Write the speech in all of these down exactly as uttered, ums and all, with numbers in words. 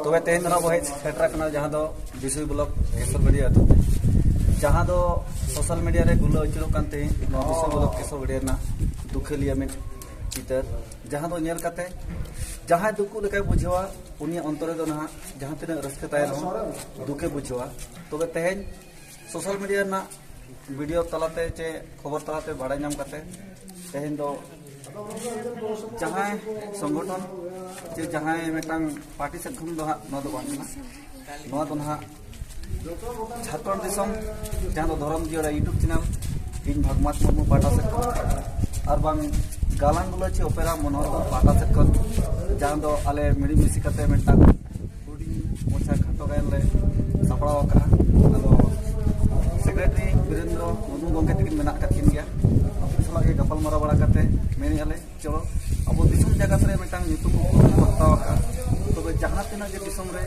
ᱛᱚᱵᱮ ᱛᱮᱦᱮᱧ ᱫᱚ ᱱᱟᱜ ᱵᱚ ᱦᱮᱡ ᱥᱮᱴᱮᱨ ᱟᱠᱟᱱᱟ ᱡᱟᱦᱟᱸ ᱫᱚ ᱵᱤᱥᱩᱭ ᱵᱞᱚᱠ ᱠᱮᱥᱚᱨᱜᱟᱹᱲᱤᱭᱟᱹ ᱟᱹᱛᱩ ᱛᱮ, ᱡᱟᱦᱟᱸ ᱫᱚ ᱥᱳᱥᱟᱞ ᱢᱤᱰᱤᱭᱟ ᱨᱮ ᱜᱩᱞᱟᱹ ᱟᱹᱪᱩᱨᱚᱜ ᱠᱟᱱ ᱛᱮᱦᱮᱧ ᱱᱚᱣᱟ ᱵᱤᱥᱩᱭ ᱵᱞᱚᱠ ᱠᱮᱥᱚᱨᱜᱟᱹᱲᱤᱭᱟᱹ ᱨᱮᱱᱟᱜ ᱫᱩᱠᱷᱟᱹᱞᱤᱭᱟᱹ ᱢᱤᱫ ᱪᱤᱛᱟᱹᱨ, ᱡᱟᱦᱟᱸ ᱫᱚ ᱧᱮᱞ ᱠᱟᱛᱮ ᱡᱟᱦᱟᱸᱭ ᱫᱩᱠᱩᱜ ᱞᱮᱠᱟᱭ ᱵᱩᱡᱷᱟᱹᱣᱟ, ᱩᱱᱤᱭᱟᱜ ᱚᱱᱛᱚᱨ ᱨᱮᱫᱚ ᱱᱟᱦᱟᱜ ᱡᱟᱦᱟᱸ ᱛᱤᱱᱟᱹᱜ ᱨᱟᱹᱥᱠᱟᱹ ᱛᱟᱦᱮᱱ ᱨᱮᱦᱚᱸ ᱫᱩᱠᱮ ᱵᱩᱡᱷᱟᱹᱣᱟ᱾ ᱛᱚᱵᱮ ᱛᱮᱦᱮᱧ ᱥᱳᱥᱟᱞ ᱢᱤᱰᱤᱭᱟ ᱨᱮᱱᱟᱜ ᱵᱷᱤᱰᱤᱭᱳ ᱛᱟᱞᱟᱛᱮ ᱪᱮ ᱠᱷᱚᱵᱚᱨ ᱛᱟᱞᱟᱛᱮ ᱵᱟᱲᱟᱭ ᱧᱟᱢ ᱠᱟᱛᱮ ᱛᱮᱦᱮᱧ ᱫᱚ ᱡᱟᱦᱟᱸᱭ ᱥᱚᱝᱜᱚᱴᱷᱚᱱ ᱪᱮ ᱡᱟᱦᱟᱸᱭ ᱢᱤᱫᱴᱟᱝ ᱯᱟᱨᱴᱤ ᱥᱮᱫ ᱠᱷᱚᱱ ᱫᱚ ᱦᱟᱸᱜ ᱱᱚᱣᱟ ᱫᱚ ᱵᱟᱝ ᱠᱟᱱᱟ᱾ ᱱᱚᱣᱟ ᱫᱚ ᱱᱟᱦᱟᱜ ᱡᱷᱟᱲᱠᱷᱚᱸᱰ ᱫᱤᱥᱚᱢ ᱡᱟᱦᱟᱸ ᱫᱚ ᱫᱷᱚᱨᱚᱢ ᱡᱤᱭᱟᱹᱲᱟ YouTube ᱪᱮᱱᱮᱞ ᱤᱧ ᱵᱷᱟᱜᱽᱢᱟᱛ ᱢᱩᱨᱢᱩ ᱯᱟᱦᱴᱟ ᱥᱮᱫ ᱠᱷᱚᱱ ᱟᱨ ᱵᱟᱝ ᱜᱟᱞᱟᱝ ᱜᱩᱞᱟᱹᱪᱤ ᱚᱯᱮᱨᱟ ᱢᱚᱱᱳᱦᱚᱨ ᱯᱟᱦᱴᱟ ᱥᱮᱫ ᱠᱷᱚᱱ, ᱡᱟᱦᱟᱸ ᱫᱚ ᱟᱞᱮ ᱢᱤᱞᱮᱢᱤᱥᱮ ᱠᱟᱛᱮ ᱢᱤᱫᱴᱟᱝ ᱦᱩᱰᱤᱧ ᱢᱟᱪᱷᱟ ᱠᱷᱟᱴᱚ ᱜᱟᱭᱟᱱ ᱞᱮ ᱥᱟᱯᱲᱟᱣ ᱟᱠᱟᱫᱼᱟ᱾ ᱟᱫᱚ ᱥᱮᱠᱨᱮᱴᱟᱨᱤ ᱵᱤᱨᱮᱱᱫᱨᱚ ᱢᱩᱨᱢᱩ ᱜᱚᱢᱠᱮ ᱛᱟᱹᱠᱤᱱ ᱢᱮᱱᱟᱜ ᱟᱠᱟᱫ ᱠᱤᱱ ᱜᱮᱭᱟ, ᱩᱱᱠᱤᱱ ᱥᱟᱞᱟᱜ ᱜᱮ ᱜᱟᱯᱟᱞᱢᱟᱨᱟᱣ ᱵᱟᱲᱟ ᱠᱟᱛᱮ ᱢᱮᱱᱮᱫᱼᱟ ᱞᱮ, ᱪᱚᱞᱚ ᱟᱵᱚ ᱫᱤᱥᱚᱢ ᱡᱟᱠᱟᱛ ᱨᱮ ᱢᱤᱫᱴᱟᱝ ᱧᱩᱛᱩᱢ ᱠᱚ ᱦᱟᱛᱟᱣ ᱟᱠᱟᱫᱼᱟ᱾ ᱛᱚᱵᱮ ᱡᱟᱦᱟᱸ ᱛᱤᱱᱟᱹᱜ ᱜᱮ ᱫᱤᱥᱚᱢ ᱨᱮ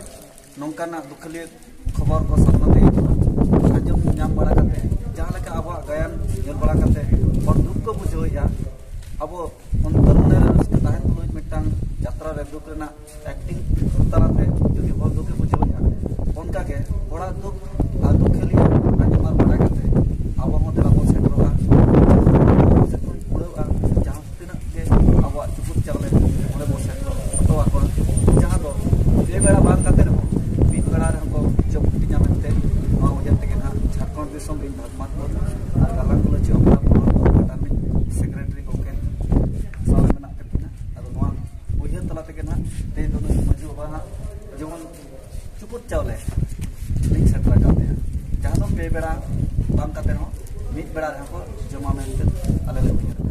ᱱᱚᱝᱠᱟᱱᱟᱜ ᱫᱩᱠᱷᱟᱹᱞᱤ ᱠᱷᱚᱵᱚᱨ ᱠᱚ ᱥᱟᱢᱱᱟ ᱛᱮ ᱟᱸᱡᱚᱢ ᱧᱟᱢ ᱵᱟᱲᱟ ᱠᱟᱛᱮ, ᱡᱟᱦᱟᱸ ᱞᱮᱠᱟ ᱟᱵᱚᱣᱟᱜ ᱜᱟᱭᱟᱱ ᱧᱮᱞ ᱵᱟᱲᱟ ᱠᱟᱛᱮ ᱦᱚᱲ ᱫᱩᱠ ᱠᱚ ᱵᱩᱡᱷᱟᱹᱣᱮᱫᱼᱟ, ᱟᱵᱚ ᱚᱱᱛᱚᱨ ᱢᱚᱱᱮ ᱨᱮ ᱨᱟᱹᱥᱠᱟᱹ ᱛᱟᱦᱮᱱ ᱛᱩᱞᱩᱡ ᱢᱤᱫᱴᱟᱝ ᱡᱟᱛᱨᱟ ᱨᱮ ᱫᱩᱠ ᱨᱮᱱᱟᱜ ᱮᱠᱴᱤᱝ ᱛᱟᱞᱟᱛᱮ ᱡᱩᱫᱤ ᱦᱚᱲ ᱫᱩᱠᱮ ᱵᱩᱡᱷᱟᱹᱣᱮᱫᱼᱟ, ᱚᱱᱠᱟᱜᱮ ᱦᱚᱲᱟᱜ ᱫᱩᱠ ᱟᱨ ᱫᱩᱠᱷᱟᱹᱞᱤ ᱟᱸᱡᱚᱢ ᱟᱨ ᱵᱟᱲᱟᱭ ᱠᱟᱛᱮ ᱟᱵᱚ ᱦᱚᱸ ᱫᱮᱞᱟ ᱵᱚᱱ ᱥᱮᱴᱮᱨᱚᱜᱼᱟ, ᱟᱵᱚ ᱥᱮᱫ ᱠᱷᱚᱱ ᱠᱩᱲᱟᱹᱣᱜᱼᱟ, ᱡᱟᱦᱟᱸ ᱛᱤᱱᱟᱹᱜ ᱜᱮ ᱟᱵᱚᱣᱟᱜ ᱪᱩᱯᱩᱫ ᱪᱟᱣᱞᱮ ᱚᱸᱰᱮ ᱵᱚᱱ ᱥᱮᱴᱮᱨ ᱦᱚᱴᱚ ᱟᱠᱚᱣᱟ, ᱡᱟᱦᱟᱸ ᱫᱚ ᱯᱮ ᱵᱮᱲᱟ ᱵᱟᱝ ᱠᱟᱛᱮ ᱨᱮᱦᱚᱸ ᱢᱤᱫ ᱵᱮᱲᱟ ᱨᱮᱦᱚᱸ ᱠᱚ ᱡᱚᱢ ᱦᱟᱹᱴᱤᱧᱟ ᱢᱮᱱᱛᱮ ᱱᱚᱣᱟ ᱩᱭᱦᱟᱹᱨ ᱛᱮᱜᱮ ᱱᱟᱦᱟᱜ ᱡᱷᱟᱲᱠᱷᱚᱸᱰ ᱫᱤᱥᱚᱢ ᱨᱤᱱ ᱵᱷᱟᱜᱽᱢᱟᱛ ᱠᱚ ᱟᱨ ᱜᱟᱞᱟᱝ ᱜᱩᱞᱟᱹᱪᱤ ᱚᱯᱮᱨᱟ ᱯᱚᱱᱚᱛ ᱯᱟᱦᱴᱟ ᱨᱤᱱ ᱥᱮᱠᱨᱮᱴᱟᱨᱤ ᱜᱚᱢᱠᱮ ᱥᱟᱶ ᱨᱮ ᱢᱮᱱᱟᱜ ᱟᱠᱟᱫ ᱠᱤᱱᱟ᱾ ᱟᱫᱚ ᱱᱚᱣᱟ ᱩᱭᱦᱟᱹᱨ ᱛᱟᱞᱟ ᱛᱮᱜᱮ ᱱᱟᱦᱟᱜ ᱛᱮᱦᱮᱧ ᱫᱚ ᱱᱩᱭ ᱢᱟᱹᱡᱷᱤ ᱵᱟᱵᱟ ᱦᱟᱸᱜ ᱡᱮᱢᱚᱱ ᱪᱩᱯᱩᱫ ᱪᱟᱣᱞᱮ ᱞᱤᱧ ᱥᱮᱴᱮᱨ ᱟᱠᱟᱫ ᱯᱮᱭᱟ, ᱡᱟᱦᱟᱸ ᱫᱚ ᱯᱮ ᱵᱮᱲᱟ ᱵᱟᱝ ᱠᱟᱛᱮ ᱨᱮᱦᱚᱸ ᱢᱤᱫ ᱵᱮᱲᱟ ᱨᱮᱦᱚᱸ ᱠᱚ ᱡᱚᱢᱟ ᱢᱮᱱᱛᱮ ᱟᱞᱮ ᱞᱮ ᱩᱭᱦᱟᱹᱨ ᱟᱠᱟᱫᱟ᱾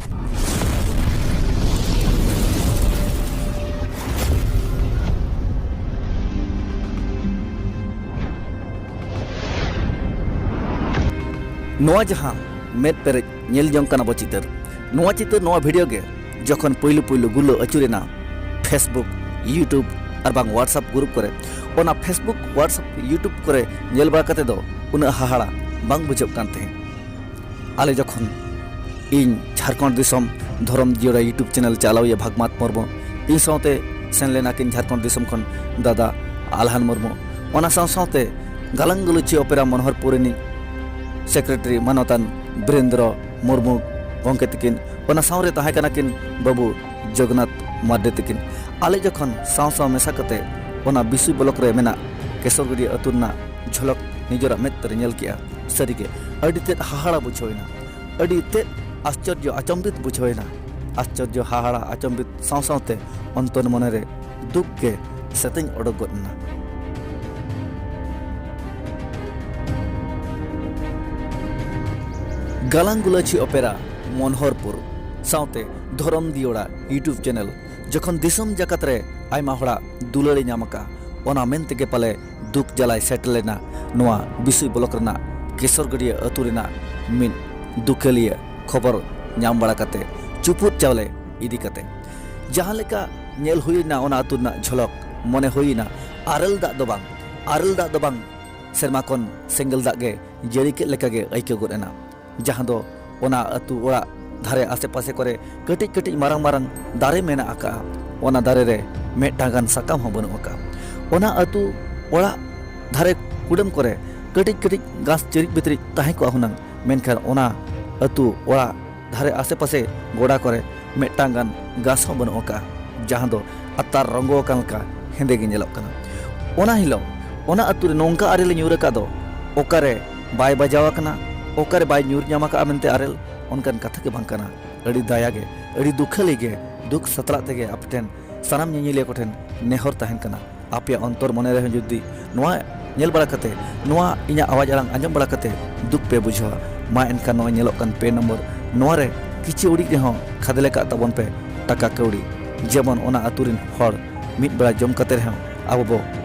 ᱱᱚᱣᱟ ᱡᱟᱦᱟᱸ ᱢᱮᱫ ᱯᱮᱨᱮᱡ ᱧᱮᱞ ᱡᱚᱝ ᱠᱟᱱᱟ ᱵᱚ ᱪᱤᱛᱟᱹᱨ, ᱱᱚᱣᱟ ᱪᱤᱛᱟᱹᱨ, ᱱᱚᱣᱟ ᱵᱷᱤᱰᱤᱭᱳ ᱜᱮ ᱡᱚᱠᱷᱚᱱ ᱯᱩᱭᱞᱩ ᱯᱩᱭᱞᱩ ᱜᱩᱞᱟᱹ ᱟᱹᱪᱩᱨᱮᱱᱟ Facebook, YouTube ᱟᱨ ᱵᱟᱝ WhatsApp ᱜᱨᱩᱯ ᱠᱚᱨᱮ, ᱚᱱᱟ Facebook, WhatsApp, YouTube ᱠᱚᱨᱮ ᱧᱮᱞ ᱵᱟᱲᱟ ᱠᱟᱛᱮ ᱫᱚ ᱩᱱᱟᱹᱜ ᱦᱟᱦᱟᱲᱟ ᱵᱟᱝ ᱵᱩᱡᱷᱟᱹᱜ ᱠᱟᱱ ᱛᱟᱦᱮᱸᱫ᱾ ᱟᱞᱮ ᱡᱚᱠᱷᱚᱱ, ᱤᱧ ᱡᱷᱟᱲᱠᱷᱚᱸᱰ ᱫᱤᱥᱚᱢ ᱫᱷᱚᱨᱚᱢ ᱡᱤᱭᱟᱹᱲᱟ YouTube ᱪᱮᱱᱮᱞ ᱪᱟᱞᱟᱣᱤᱭᱟᱹ ᱵᱷᱟᱜᱽᱢᱟᱛ ᱢᱩᱨᱢᱩ, ᱤᱧ ᱥᱟᱶᱛᱮ ᱥᱮᱱ ᱞᱮᱱᱟ ᱠᱤᱱ ᱡᱷᱟᱲᱠᱷᱚᱸᱰ ᱫᱤᱥᱚᱢ ᱠᱷᱚᱱ ᱫᱟᱫᱟ ᱟᱞᱦᱟᱱ ᱢᱩᱨᱢᱩ, ᱚᱱᱟ ᱥᱟᱶ ᱥᱟᱶᱛᱮ ᱜᱟᱞᱟᱝ ᱜᱟᱞᱚᱪᱤᱭᱟᱹ ᱚᱯᱮᱨᱟ ᱢᱚᱱᱳᱦᱚᱨᱯᱩᱨ ᱨᱤᱱᱤᱡ ᱥᱮᱠᱨᱮᱴᱟᱨᱤ ᱢᱟᱱᱚᱛᱟᱱ ᱵᱤᱨᱮᱱᱫᱨᱚ ᱢᱩᱨᱢᱩ ᱜᱚᱢᱠᱮ ᱛᱟᱹᱠᱤᱱ, ᱚᱱᱟ ᱥᱟᱶᱨᱮ ᱛᱟᱦᱮᱸ ᱠᱟᱱᱟ ᱠᱤᱱ ᱵᱟᱹᱵᱩ ᱡᱚᱜᱚᱱᱱᱟᱛᱷ ᱢᱟᱨᱰᱤ ᱛᱟᱹᱠᱤᱱ᱾ ᱟᱞᱮ ᱡᱚᱠᱷᱚᱱ ᱥᱟᱶ ᱥᱟᱶ ᱢᱮᱥᱟ ᱠᱟᱛᱮ ᱚᱱᱟ ᱵᱤᱥᱩᱭ ᱵᱞᱚᱠ ᱨᱮ ᱢᱮᱱᱟᱜ ᱠᱮᱥᱚᱨᱜᱟᱹᱰᱤᱭᱟᱹ ᱟᱹᱛᱩ ᱨᱮᱱᱟᱜ ᱡᱷᱚᱞᱚᱠ ᱱᱤᱡᱮᱨᱟᱜ ᱢᱮᱫ ᱛᱮᱞᱮ ᱧᱮᱞ ᱠᱮᱜᱼᱟ, ᱥᱟᱹᱨᱤᱜᱮ ᱟᱹᱰᱤ ᱛᱮᱫ ᱦᱟᱦᱟᱲᱟ ᱵᱩᱡᱷᱟᱹᱣ ᱮᱱᱟ, ᱟᱹᱰᱤ ᱛᱮᱫ ᱟᱥᱪᱚᱨᱡᱚ ᱟᱪᱚᱢᱵᱤᱛ ᱵᱩᱡᱷᱟᱹᱣ ᱮᱱᱟ᱾ ᱟᱥᱪᱚᱨᱡᱚ, ᱦᱟᱦᱟᱲᱟ, ᱟᱪᱚᱢᱵᱤᱛ ᱥᱟᱶ ᱥᱟᱶᱛᱮ ᱚᱱᱛᱚᱨ ᱢᱚᱱᱮᱨᱮ ᱫᱩᱠ ᱜᱮ ᱥᱮᱛᱮᱧ ᱚᱰᱚᱠ ᱜᱚᱫ ᱮᱱᱟ᱾ ᱜᱟᱞᱟᱝ ᱜᱩᱞᱟᱹᱪᱷᱤ ᱚᱯᱮᱨᱟ ᱢᱚᱱᱦᱚᱨᱯᱩᱨ ᱥᱟᱶᱛᱮ ᱫᱷᱚᱨᱚᱢ ᱫᱤᱭᱚᱲᱟ YouTube ᱪᱮᱱᱮᱞ ᱡᱚᱠᱷᱚᱱ ᱫᱤᱥᱚᱢ ᱡᱟᱠᱟᱛ ᱨᱮ ᱟᱭᱢᱟ ᱦᱚᱲᱟᱜ ᱫᱩᱞᱟᱹᱲ ᱮ ᱧᱟᱢ ᱟᱠᱟᱫ, ᱚᱱᱟ ᱢᱮᱱ ᱛᱮᱜᱮ ᱯᱟᱞᱮ ᱫᱩᱠ ᱡᱟᱞᱟᱭ ᱥᱮᱴᱮᱨ ᱞᱮᱱᱟ ᱱᱚᱣᱟ ᱵᱤᱥᱩᱭ ᱵᱞᱚᱠ ᱨᱮᱱᱟᱜ ᱠᱮᱥᱚᱨᱜᱟᱹᱰᱤᱭᱟᱹ ᱟᱹᱛᱩ ᱨᱮᱱᱟᱜ ᱢᱤᱫ ᱫᱩᱠᱷᱟᱹᱞᱤᱭᱟᱹ ᱠᱷᱚᱵᱚᱨ ᱧᱟᱢ ᱵᱟᱲᱟ ᱠᱟᱛᱮ ᱪᱩᱯᱩᱫ ᱪᱟᱣᱞᱮ ᱤᱫᱤ ᱠᱟᱛᱮ᱾ ᱡᱟᱦᱟᱸ ᱞᱮᱠᱟ ᱧᱮᱞ ᱦᱩᱭᱱᱟ ᱚᱱᱟ ᱟᱹᱛᱩ ᱨᱮᱱᱟᱜ ᱡᱷᱚᱞᱚᱠ, ᱢᱚᱱᱮ ᱦᱩᱭᱱᱟ ᱟᱨᱮᱞ ᱫᱟᱜ ᱫᱚ ᱵᱟᱝ, ᱟᱨᱮᱞ ᱫᱟᱜ ᱫᱚ ᱵᱟᱝ, ᱥᱮᱨᱢᱟ ᱠᱷᱚᱱ ᱥᱮᱸᱜᱮᱞ ᱫᱟᱜ ᱜᱮ ᱡᱟᱹᱲᱤ ᱠᱮᱫ ᱞᱮᱠᱟ ᱜᱮ ᱟᱹᱭᱠᱟᱹᱣ ᱜᱚᱫ ᱮᱱᱟ᱾ ᱡᱟᱦᱟᱸ ᱫᱚ ᱚᱱᱟ ᱟᱹᱛᱩ ᱚᱲᱟᱜ ᱫᱷᱟᱨᱮ ᱟᱥᱮ ᱯᱟᱥᱮ ᱠᱚᱨᱮ ᱠᱟᱹᱴᱤᱡ ᱠᱟᱹᱴᱤᱡ ᱢᱟᱨᱟᱝ ᱢᱟᱨᱟᱝ ᱫᱟᱨᱮ ᱢᱮᱱᱟᱜ ᱟᱠᱟᱜᱼᱟ, ᱚᱱᱟ ᱫᱟᱨᱮ ᱨᱮ ᱢᱤᱫᱴᱟᱝ ᱜᱟᱱ ᱥᱟᱠᱟᱢ ᱦᱚᱸ ᱵᱟᱹᱱᱩᱜ ᱟᱠᱟᱜᱼᱟ᱾ ᱚᱱᱟ ᱟᱹᱛᱩ ᱚᱲᱟᱜ ᱫᱷᱟᱨᱮ ᱠᱩᱰᱟᱹᱢ ᱠᱚᱨᱮ ᱠᱟᱹᱴᱤᱡ ᱠᱟᱹᱴᱤᱡ ᱜᱷᱟᱥ ᱪᱤᱨᱤᱡ ᱵᱤᱛᱨᱤᱡ ᱛᱟᱦᱮᱸ ᱠᱚᱜᱼᱟ ᱦᱩᱱᱟᱹᱝ, ᱢᱮᱱᱠᱷᱟᱱ ᱚᱱᱟ ᱟᱹᱛᱩ ᱚᱲᱟᱜ ᱫᱷᱟᱨᱮ ᱟᱥᱮ ᱯᱟᱥᱮ ᱜᱚᱰᱟ ᱠᱚᱨᱮ ᱢᱤᱫᱴᱟᱝ ᱜᱟᱱ ᱜᱷᱟᱥ ᱦᱚᱸ ᱵᱟᱹᱱᱩᱜ ᱟᱠᱟᱜᱼᱟ, ᱡᱟᱦᱟᱸ ᱫᱚ ᱟᱛᱟᱨ ᱨᱚᱸᱜᱚ ᱟᱠᱟᱱ ᱞᱮᱠᱟ ᱦᱮᱸᱫᱮ ᱜᱮ ᱧᱮᱞᱚᱜ ᱠᱟᱱᱟ᱾ ᱚᱱᱟ ᱦᱤᱞᱳᱜ ᱚᱱᱟ ᱟᱹᱛᱩ ᱨᱮ ᱱᱚᱝᱠᱟ ᱟᱨᱮᱞ ᱮ ᱧᱩᱨ ᱟᱠᱟᱫ ᱫᱚ, ᱚᱠᱟᱨᱮ ᱵᱟᱭ ᱵᱟᱡᱟᱣ ᱟᱠᱟᱱᱟ, ᱚᱠᱟᱨᱮ ᱵᱟᱭ ᱧᱩᱨ ᱧᱟᱢ ᱟᱠᱟᱫᱼᱟ ᱢᱮᱱᱛᱮ ᱟᱨᱮᱞ, ᱚᱱᱠᱟᱱ ᱠᱟᱛᱷᱟ ᱜᱮ ᱵᱟᱝ ᱠᱟᱱᱟ᱾ ᱟᱹᱰᱤ ᱫᱟᱭᱟ ᱜᱮ, ᱟᱹᱰᱤ ᱫᱩᱠᱷᱟᱹᱞᱤ ᱜᱮ, ᱫᱩᱠ ᱥᱟᱛᱞᱟᱜ ᱛᱮᱜᱮ ᱟᱯᱮ ᱴᱷᱮᱱ, ᱥᱟᱱᱟᱢ ᱧᱮᱧᱮᱞᱤᱭᱟᱹ ᱠᱚᱴᱷᱮᱱ ᱱᱮᱦᱚᱨ ᱛᱟᱦᱮᱱ ᱠᱟᱱᱟ, ᱟᱯᱮᱭᱟᱜ ᱚᱱᱛᱚᱨ ᱢᱚᱱᱮ ᱨᱮᱦᱚᱸ ᱡᱩᱫᱤ ᱱᱚᱣᱟ ᱧᱮᱞ ᱵᱟᱲᱟ ᱠᱟᱛᱮ, ᱱᱚᱣᱟ ᱤᱧᱟᱹᱜ ᱟᱣᱟᱡ ᱟᱲᱟᱝ ᱟᱸᱡᱚᱢ ᱵᱟᱲᱟ ᱠᱟᱛᱮ ᱫᱩᱠ ᱯᱮ ᱵᱩᱡᱷᱟᱹᱣᱟ, ᱢᱟ ᱮᱱᱠᱷᱟᱱ ᱱᱚᱜᱼᱚᱭ ᱧᱮᱞᱚᱜ ᱠᱟᱱ ᱯᱮ ᱱᱚᱢᱵᱚᱨ, ᱱᱚᱣᱟ ᱨᱮ ᱠᱤᱪᱷᱩ ᱩᱰᱤᱡ ᱨᱮᱦᱚᱸ ᱠᱷᱟᱫᱽᱞᱮ ᱠᱟᱜ ᱛᱟᱵᱚᱱ ᱯᱮ ᱴᱟᱠᱟ ᱠᱟᱹᱣᱰᱤ, ᱡᱮᱢᱚᱱ ᱚᱱᱟ ᱟᱹᱛᱩ ᱨᱤᱱ ᱦᱚᱲ ᱢᱤᱫ ᱵᱮᱲᱟ ᱡᱚᱢ ᱠᱟᱛᱮ ᱨᱮᱦᱚᱸ ᱟᱵᱚ ᱵᱚ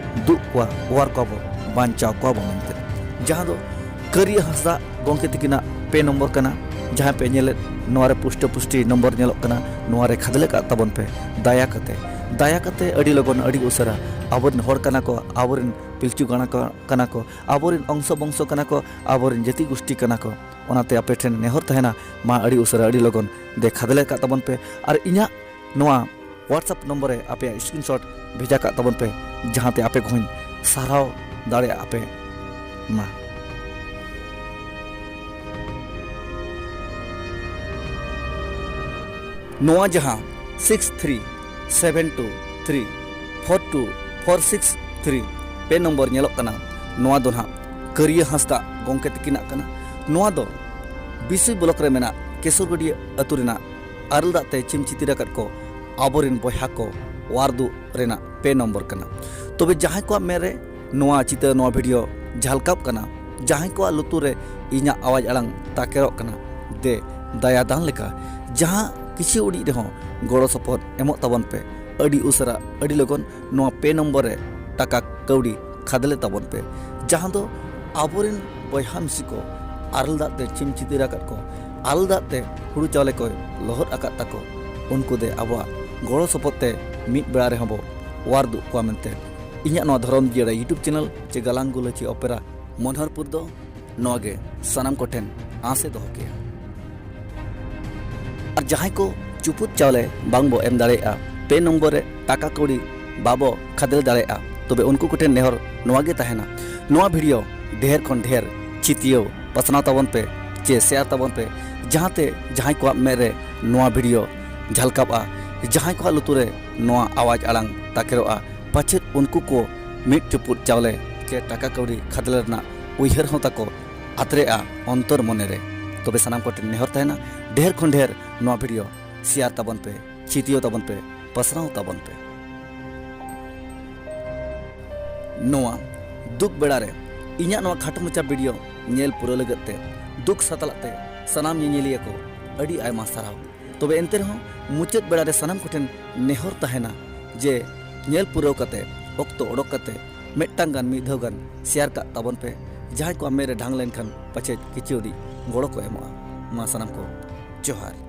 ᱫᱩᱜ ᱠᱚᱣᱟ, ᱚᱣᱟᱨ ᱠᱚᱣᱟ ᱵᱚ, ᱵᱟᱧᱪᱟᱣ ᱠᱚᱣᱟ ᱵᱚ ᱢᱮᱱᱛᱮ᱾ ᱡᱟᱦᱟᱸ ᱫᱚ ᱠᱟᱹᱨᱤᱭᱟᱹ ᱦᱟᱸᱥᱫᱟ ᱜᱚᱢᱠᱮ ᱛᱤᱠᱤᱱᱟᱜ ᱯᱮ ᱱᱚᱢᱵᱚᱨ ᱠᱟᱱᱟ᱾ ᱡᱟᱦᱟᱸ ᱯᱮ ᱧᱮᱞᱮᱫ, ᱱᱚᱣᱟ ᱨᱮ ᱯᱩᱥᱴᱟᱹ ᱯᱩᱥᱴᱤ ᱱᱚᱢᱵᱚᱨ ᱧᱮᱞᱚᱜ ᱠᱟᱱᱟ, ᱱᱚᱣᱟ ᱨᱮ ᱠᱷᱟᱫᱽᱞᱮ ᱠᱟᱜ ᱛᱟᱵᱚᱱ ᱯᱮ ᱫᱟᱭᱟ ᱠᱟᱛᱮ, ᱫᱟᱭᱟ ᱠᱟᱛᱮ ᱟᱹᱰᱤ ᱞᱚᱜᱚᱱ, ᱟᱹᱰᱤ ᱩᱥᱟᱹᱨᱟ ᱟᱵᱚᱨᱮᱱ ᱦᱚᱲ ᱠᱟᱱᱟ ᱠᱚ, ᱟᱵᱚᱨᱮᱱ ᱯᱤᱞᱪᱩ ᱜᱟᱬᱟ ᱠᱚ ᱠᱟᱱᱟ ᱠᱚ, ᱟᱵᱚᱨᱮᱱ ᱚᱝᱥᱚ ᱵᱚᱝᱥᱚ ᱠᱟᱱᱟ ᱠᱚ, ᱟᱵᱚᱨᱮᱱ ᱡᱟᱹᱛᱤ ᱜᱩᱥᱴᱤ ᱠᱟᱱᱟ ᱠᱚ᱾ ᱚᱱᱟᱛᱮ ᱟᱯᱮ ᱴᱷᱮᱱ ᱱᱮᱦᱚᱨ ᱛᱟᱦᱮᱱᱟ, ᱢᱟ ᱟᱹᱰᱤ ᱩᱥᱟᱹᱨᱟ, ᱟᱹᱰᱤ ᱞᱚᱜᱚᱱ ᱫᱮ ᱠᱷᱟᱫᱽᱞᱮ ᱠᱟᱜ ᱛᱟᱵᱚᱱ ᱯᱮ ᱟᱨ ᱤᱧᱟᱹᱜ ᱱᱚᱣᱟ WhatsApp ᱱᱚᱢᱵᱚᱨ ᱨᱮ ᱟᱯᱮᱭᱟᱜ screenshot ᱵᱷᱮᱡᱟ ᱠᱟᱜ ᱛᱟᱵᱚᱱ ᱯᱮ᱾ ᱡᱟᱦᱟᱸᱛᱮ ᱟᱯᱮ ᱠᱚᱦᱚᱸᱧ ᱥᱟᱨᱦᱟᱣ ᱫᱟᱲᱮᱭᱟᱜ ᱯᱮ ᱢᱟ᱾ ᱱᱚᱣᱟ ᱡᱟᱦᱟᱸ six three seven two three four two four six three ᱯᱮ ᱱᱚᱢᱵᱚᱨ ᱧᱮᱞᱚᱜ ᱠᱟᱱᱟ, ᱱᱚᱣᱟ ᱫᱚ ᱱᱟᱦᱟᱜ ᱠᱟᱹᱨᱤᱭᱟᱹ ᱦᱟᱸᱥᱫᱟ ᱜᱚᱢᱠᱮ ᱛᱤᱠᱤᱱᱟᱜ ᱠᱟᱱᱟ᱾ ᱱᱚᱣᱟ ᱫᱚ ᱵᱤᱥᱩᱭ ᱵᱞᱚᱠ ᱨᱮ ᱢᱮᱱᱟᱜ ᱠᱮᱥᱚᱨᱜᱟᱹᱰᱤᱭᱟᱹ ᱟᱹᱛᱩ ᱨᱮᱱᱟᱜ ᱟᱨᱮᱞ ᱫᱟᱜ ᱛᱮ ᱪᱤᱢ ᱪᱤᱛᱤᱨ ᱟᱠᱟᱫ ᱠᱚ ᱟᱵᱚᱨᱮᱱ ᱵᱚᱭᱦᱟ ᱠᱚ ᱣᱟᱨ ᱫᱩᱜ ᱨᱮᱱᱟᱜ ᱯᱮ ᱱᱚᱢᱵᱚᱨ ᱠᱟᱱᱟ᱾ ᱛᱚᱵᱮ ᱡᱟᱦᱟᱸᱭ ᱠᱚᱣᱟᱜ ᱢᱮᱫ ᱨᱮ ᱱᱚᱣᱟ ᱪᱤᱛᱟᱹᱨ, ᱱᱚᱣᱟ ᱵᱷᱤᱰᱤᱭᱳ ᱡᱷᱟᱞᱠᱟᱣᱜ ᱠᱟᱱᱟ, ᱡᱟᱦᱟᱸᱭ ᱠᱚᱣᱟᱜ ᱞᱩᱛᱩᱨ ᱨᱮ ᱤᱧᱟᱹᱜ ᱟᱣᱟᱡ ᱟᱲᱟᱝ ᱛᱟᱠᱮᱨᱚᱜ ᱠᱟᱱᱟ, ᱫᱮ ᱫᱟᱭᱟ ᱫᱟᱱ ᱞᱮᱠᱟ ᱡᱟᱦᱟᱸ ᱠᱤᱪᱷᱤ ᱩᱰᱤᱡ ᱨᱮᱦᱚᱸ ᱜᱚᱲᱚ ᱥᱚᱯᱚᱦᱚᱫ ᱮᱢᱚᱜ ᱛᱟᱵᱚᱱ ᱯᱮ᱾ ᱟᱹᱰᱤ ᱩᱥᱟᱹᱨᱟ, ᱟᱹᱰᱤ ᱞᱚᱜᱚᱱ ᱱᱚᱣᱟ ᱯᱮ ᱱᱚᱢᱵᱚᱨ ᱨᱮ ᱴᱟᱠᱟ ᱠᱟᱹᱣᱰᱤ ᱠᱷᱟᱫᱽᱞᱮ ᱛᱟᱵᱚᱱ ᱯᱮ, ᱡᱟᱦᱟᱸ ᱫᱚ ᱟᱵᱚᱨᱮᱱ ᱵᱚᱭᱦᱟ ᱢᱤᱥᱤ ᱠᱚ ᱟᱨᱮᱞ ᱫᱟᱜ ᱛᱮ ᱪᱤᱢ ᱪᱤᱛᱤᱨ ᱟᱠᱟᱫ ᱠᱚ, ᱟᱨᱮᱞ ᱫᱟᱜ ᱛᱮ ᱦᱩᱲᱩ ᱪᱟᱣᱞᱮ ᱠᱚᱭ ᱞᱚᱦᱚᱫ ᱟᱠᱟᱫ ᱛᱟᱠᱚ, ᱩᱱᱠᱩ ᱫᱮ ᱟᱵᱚᱣᱟᱜ ᱜᱚᱲᱚ ᱥᱚᱯᱚᱦᱚᱫ ᱛᱮ ᱢᱤᱫ ᱵᱮᱲᱟ ᱨᱮᱦᱚᱸ ᱵᱚ ᱣᱟᱨ ᱫᱩᱜ ᱠᱚᱣᱟ ᱢᱮᱱᱛᱮ ᱤᱧᱟᱹᱜ ᱱᱚᱣᱟ ᱫᱷᱚᱨᱚᱢ ᱡᱤᱭᱟᱹᱲᱟ YouTube ᱪᱮᱱᱮᱞ ᱪᱮ ᱜᱟᱞᱟᱝ ᱜᱩᱞᱟᱹᱪᱤ ᱚᱯᱮᱨᱟ ᱢᱚᱱᱦᱚᱨᱯᱩᱨ ᱫᱚ ᱱᱚᱣᱟ ᱜᱮ ᱥᱟᱱᱟᱢ ᱠᱚᱴᱷᱮᱱ ᱟᱸᱥ ᱮ ᱫᱚᱦᱚ ᱠᱮᱭᱟ᱾ ᱟᱨ ᱡᱟᱦᱟᱸᱭ ᱠᱚ ᱪᱩᱯᱩᱫ ᱪᱟᱣᱞᱮ ᱵᱟᱝ ᱵᱚ ᱮᱢ ᱫᱟᱲᱮᱭᱟᱜᱼᱟ, ᱯᱮ ᱱᱚᱢᱵᱚᱨ ᱨᱮ ᱴᱟᱠᱟ ᱠᱟᱹᱣᱰᱤ ᱵᱟᱵᱚ ᱠᱷᱟᱫᱽᱞᱮ ᱫᱟᱲᱮᱭᱟᱜᱼᱟ, ᱛᱚᱵᱮ ᱩᱱᱠᱩ ᱠᱚᱴᱷᱮᱱ ᱱᱮᱦᱚᱨ ᱱᱚᱣᱟ ᱜᱮ ᱛᱟᱦᱮᱱᱟ, ᱱᱚᱣᱟ ᱵᱷᱤᱰᱤᱭᱳ ᱰᱷᱮᱨ ᱠᱷᱚᱱ ᱰᱷᱮᱨ ᱪᱤᱛᱤᱭᱟᱹᱣ ᱯᱟᱥᱱᱟᱣ ᱛᱟᱵᱚᱱ ᱯᱮ ᱪᱮ ᱥᱮᱭᱟᱨ ᱛᱟᱵᱚᱱ ᱯᱮ, ᱡᱟᱦᱟᱸᱛᱮ ᱡᱟᱦᱟᱸᱭ ᱠᱚᱣᱟᱜ ᱢᱮᱫ ᱨᱮ ᱱᱚᱣᱟ ᱵᱷᱤᱰᱤᱭᱳ ᱡᱷᱟᱞᱠᱟᱣᱜᱼᱟ, ᱡᱟᱦᱟᱸᱭ ᱠᱚᱣᱟᱜ ᱞᱩᱛᱩᱨ ᱨᱮ ᱱᱚᱣᱟ ᱟᱣᱟᱡᱽ ᱟᱲᱟᱝ ᱛᱟᱠᱮᱨᱚᱜᱼᱟ, ᱯᱟᱪᱮᱫ ᱩᱱᱠᱩ ᱠᱚ ᱢᱤᱫ ᱪᱩᱯᱩᱫ ᱪᱟᱣᱞᱮ ᱪᱮ ᱴᱟᱠᱟ ᱠᱟᱹᱣᱰᱤ ᱠᱷᱟᱫᱽᱞᱮ ᱨᱮᱱᱟᱜ ᱩᱭᱦᱟᱹᱨ ᱦᱚᱸ ᱛᱟᱠᱚ ᱟᱛᱨᱮᱜᱼᱟ ᱚᱱᱛᱚᱨ ᱢᱚᱱᱮ ᱨᱮ᱾ ᱛᱚᱵᱮ ᱥᱟᱱᱟᱢ ᱠᱚᱴᱷᱮᱱ ᱱᱮᱦᱚᱨ ᱛᱟᱦᱮᱱᱟ, ᱰᱷᱮᱨ ᱠᱷᱚᱱ ᱰᱷᱮᱨ ᱱᱚᱣᱟ ᱵᱷᱤᱰᱤᱭᱳ ᱥᱮᱭᱟᱨ ᱛᱟᱵᱚᱱ ᱯᱮ, ᱪᱤᱛᱤᱭᱟᱹᱣ ᱛᱟᱵᱚᱱ ᱯᱮ, ᱯᱟᱥᱱᱟᱣ ᱛᱟᱵᱚᱱ ᱯᱮ᱾ ᱱᱚᱣᱟ ᱫᱩᱠ ᱵᱮᱲᱟ ᱨᱮ ᱤᱧᱟᱹᱜ ᱱᱚᱣᱟ ᱠᱷᱟᱴᱚ ᱢᱟᱪᱷᱟ ᱵᱷᱤᱰᱤᱭᱳ ᱧᱮᱞ ᱯᱩᱨᱟᱹᱣ ᱞᱟᱹᱜᱤᱫ ᱛᱮ ᱫᱩᱠ ᱥᱟᱛᱞᱟᱜ ᱛᱮ ᱥᱟᱱᱟᱢ ᱧᱮᱧᱮᱞᱤᱭᱟᱹ ᱠᱚ ᱟᱹᱰᱤ ᱟᱭᱢᱟ ᱥᱟᱨᱦᱟᱣ᱾ ᱛᱚᱵᱮ ᱮᱱᱛᱮ ᱨᱮᱦᱚᱸ ᱢᱩᱪᱟᱹᱫ ᱵᱮᱲᱟ ᱨᱮ ᱥᱟᱱᱟᱢ ᱠᱚᱴᱷᱮᱱ ᱱᱮᱦᱚᱨ ᱛᱟᱦᱮᱱᱟ ᱡᱮ ᱧᱮᱞ ᱯᱩᱨᱟᱹᱣ ᱠᱟᱛᱮ, ᱚᱠᱛᱚ ᱚᱰᱚᱠ ᱠᱟᱛᱮ ᱢᱤᱫᱴᱟᱝ ᱜᱟᱱ, ᱢᱤᱫ ᱫᱷᱟᱣ ᱜᱟᱱ ᱥᱮᱭᱟᱨ ᱠᱟᱜ ᱛᱟᱵᱚᱱ ᱯᱮ, ᱡᱟᱦᱟᱸᱭ ᱠᱚᱣᱟᱜ ᱢᱮᱫ ᱨᱮ ᱰᱷᱟᱝ ᱞᱮᱱᱠᱷᱟᱱ ᱯᱟᱪᱮᱫ ᱠᱤᱪᱷᱩ ᱟᱹᱰᱤ ᱜᱚᱲᱚ ᱠᱚ ᱮᱢᱚᱜᱼᱟ᱾ ᱢᱟ ᱥᱟᱱᱟᱢ ᱠᱚ ᱡᱚᱦᱟᱨ᱾